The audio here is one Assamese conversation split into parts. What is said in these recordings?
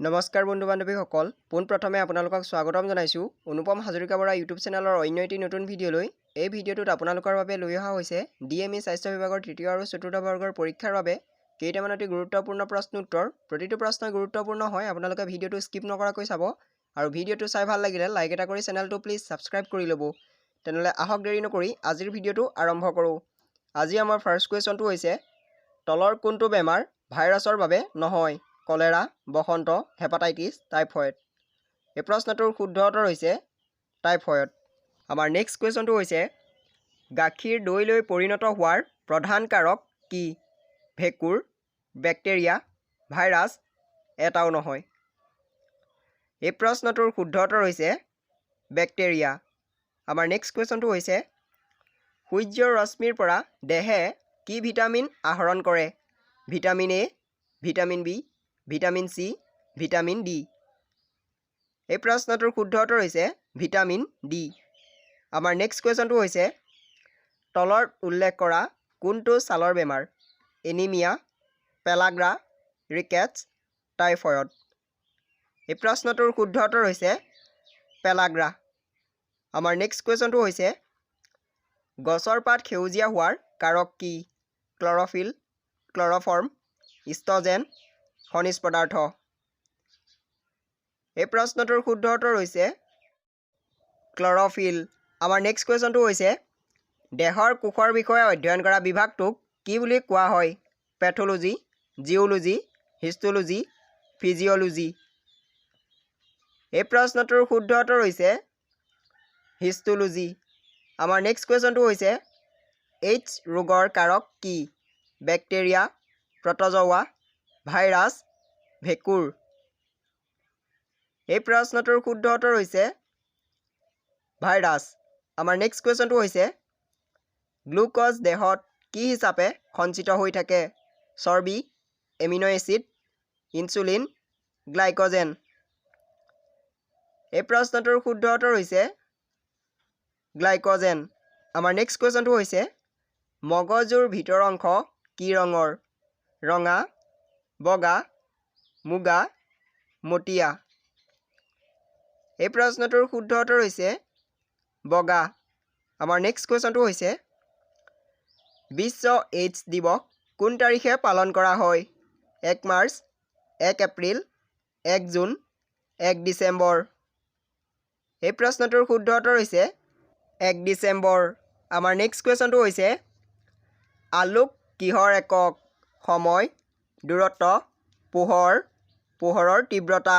নমস্কাৰ বন্ধু বান্ধৱীসকল, পোনপ্ৰথমে আপোনালোকক স্বাগতম জনাইছোঁ অনুপম হাজৰিকা বৰা ইউটিউব চেনেলৰ অন্য এটি নতুন ভিডিঅ'লৈ। এই ভিডিঅ'টোত আপোনালোকৰ বাবে লৈ অহা হৈছে ডিএমই স্বাস্থ্য বিভাগৰ তৃতীয় আৰু চতুৰ্থ বৰ্গৰ পৰীক্ষাৰ বাবে কেইটামান অতি গুৰুত্বপূৰ্ণ প্ৰশ্ন উত্তৰ। প্ৰতিটো প্ৰশ্নই গুৰুত্বপূৰ্ণ হয়। আপোনালোকে ভিডিঅ'টো স্কিপ নকৰাকৈ চাব আৰু ভিডিঅ'টো চাই ভাল লাগিলে লাইক এটা কৰি চেনেলটো প্লিজ ছাবস্ক্ৰাইব কৰি ল'ব। তেনেহ'লে আহক, দেৰি নকৰি আজিৰ ভিডিঅ'টো আৰম্ভ কৰোঁ। আজি আমাৰ ফাৰ্ষ্ট কুৱেশ্যনটো হৈছে, তলৰ কোনটো বেমাৰ ভাইৰাছৰ বাবে নহয়? কলেৰা, বসন্ত, হেপাটাইটিছ, টাইফয়েড। এই প্ৰশ্নটোৰ শুদ্ধ উত্তৰ হৈছে টাইফয়েড। আমাৰ নেক্সট কুৱেশ্যনটো হৈছে, গাখীৰ দৈলৈ পৰিণত হোৱাৰ প্ৰধান কাৰক কি? ভেঁকুৰ, বেক্টেৰিয়া, ভাইৰাছ, এটাও নহয়। এই প্ৰশ্নটোৰ শুদ্ধ উত্তৰ হৈছে বেক্টেৰিয়া। আমাৰ নেক্সট কুৱেশ্যনটো হৈছে, সূৰ্যৰ ৰশ্মিৰ পৰা দেহে কি ভিটামিন আহৰণ কৰে? Vitamin A, vitamin B, vitamin C, vitamin D. এই প্ৰশ্নটোৰ শুদ্ধ উত্তৰ হৈছে ভিটামিন ডি। আমাৰ নেক্সট কুৱেশ্যনটো হৈছে, তলত উল্লেখ কৰা কোনটো ছালৰ বেমাৰ? Anaemia, pellagra, rickets, typhoid. এই প্ৰশ্নটোৰ শুদ্ধ উত্তৰ হৈছে পেলাগ্ৰা। আমাৰ নেক্সট কুৱেশ্যনটো হৈছে, গছৰ পাত সেউজীয়া হোৱাৰ কাৰক কি? ক্লৰফিল, ক্লৰফৰ্ম, ইষ্ট্ৰজেন, খনিজ পদাৰ্থ। এই প্ৰশ্নটোৰ শুদ্ধ উত্তৰ হৈছে ক্লৰফিল। আমাৰ নেক্সট কুৱেশ্যনটো হৈছে, দেহৰ কোষৰ বিষয়ে অধ্যয়ন কৰা বিভাগটোক কি বুলি কোৱা হয়? Pathology, geology, histology, physiology. এই প্ৰশ্নটোৰ শুদ্ধ উত্তৰ হৈছে হিষ্ট'লজি। আমাৰ নেক্সট কুৱেশ্যনটো হৈছে, এইডছ ৰোগৰ কাৰক কি? বেক্টেৰিয়া, প্ৰটজোৱা, ভাইৰাছ, ভেঁকুৰ। এই প্ৰশ্নটোৰ শুদ্ধ উত্তৰ হৈছে ভাইৰাছ। আমাৰ নেক্সট কুৱেশ্যনটো হৈছে, গ্লুক'জ দেহত কি হিচাপে সঞ্চিত হৈ থাকে? চৰ্বি, এমিন' এচিড, ইনচুলিন, গ্লাইক'জেন। এই প্ৰশ্নটোৰ শুদ্ধ উত্তৰ হৈছে গ্লাইক'জেন। আমাৰ নেক্সট কুৱেশ্যনটো হৈছে, মগজুৰ ভিতৰ অংশ কি ৰঙৰ? ৰঙা, বগা, মুগা, মটীয়া। এই প্ৰশ্নটোৰ শুদ্ধ উত্তৰ হৈছে বগা। আমাৰ নেক্সট কুৱেশ্যনটো হৈছে, বিশ্ব এইডছ দিৱস কোন তাৰিখে পালন কৰা হয়? 1 মাৰ্চ, 1 এপ্ৰিল, 1 জুন, 1 ডিচেম্বৰ। এই প্ৰশ্নটোৰ শুদ্ধ উত্তৰ হৈছে 1 ডিচেম্বৰ। আমাৰ নেক্সট কুৱেশ্যনটো হৈছে, আলোক কিহৰ একক? সময়, দূৰত্ব, পোহৰ, পোহৰৰ তীব্ৰতা।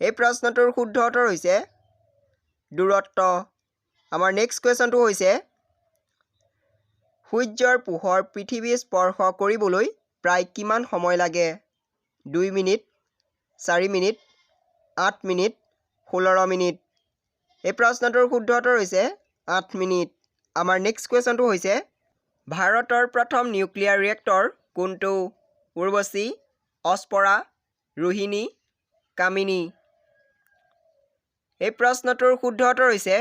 এই প্ৰশ্নটোৰ শুদ্ধ উত্তৰ হৈছে দূৰত্ব। আমাৰ নেক্সট কুৱেশ্যনটো হৈছে, সূৰ্যৰ পোহৰ পৃথিৱী স্পৰ্শ কৰিবলৈ প্ৰায় কিমান সময় লাগে? 2 মিনিট, 4 মিনিট, 8 মিনিট, 16 মিনিট। এই প্ৰশ্নটোৰ শুদ্ধ উত্তৰ হৈছে 8 মিনিট। আমাৰ নেক্সট কুৱেশ্যনটো হৈছে, ভাৰতৰ প্ৰথম নিউক্লিয়াৰ ৰিয়েক্টৰ কোনটো? উৰ্বশী, অস্পৰা, ৰোহিণী, কামিনী। এই প্ৰশ্নটোৰ শুদ্ধ উত্তৰ হৈছে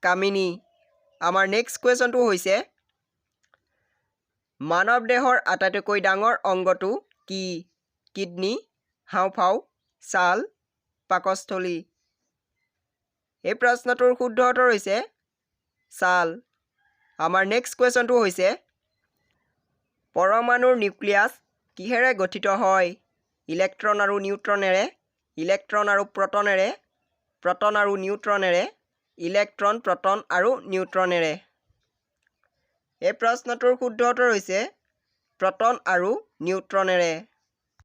কামিনী। আমাৰ নেক্সট কুৱেশ্যনটো হৈছে, মানৱ দেহৰ আটাইতকৈ ডাঙৰ অংগটো কি? কিডনী, হাওঁফাওঁ, ছাল, পাকস্থলী। এই প্ৰশ্নটোৰ শুদ্ধ উত্তৰ হৈছে ছাল। আমাৰ নেক্সট কুৱেশ্যনটো হৈছে, পৰমাণুৰ নিউক্লিয়াছ কিহেৰে গঠিত হয়? ইলেক্ট্ৰন আৰু নিউট্ৰনেৰে, ইলেক্ট্ৰন আৰু প্ৰটনেৰে, প্ৰটন আৰু নিউট্ৰনেৰে, ইলেক্ট্ৰন, প্ৰটন আৰু নিউট্ৰনেৰে। এই প্ৰশ্নটোৰ শুদ্ধ উত্তৰ হৈছে প্ৰটন আৰু নিউট্ৰনেৰে।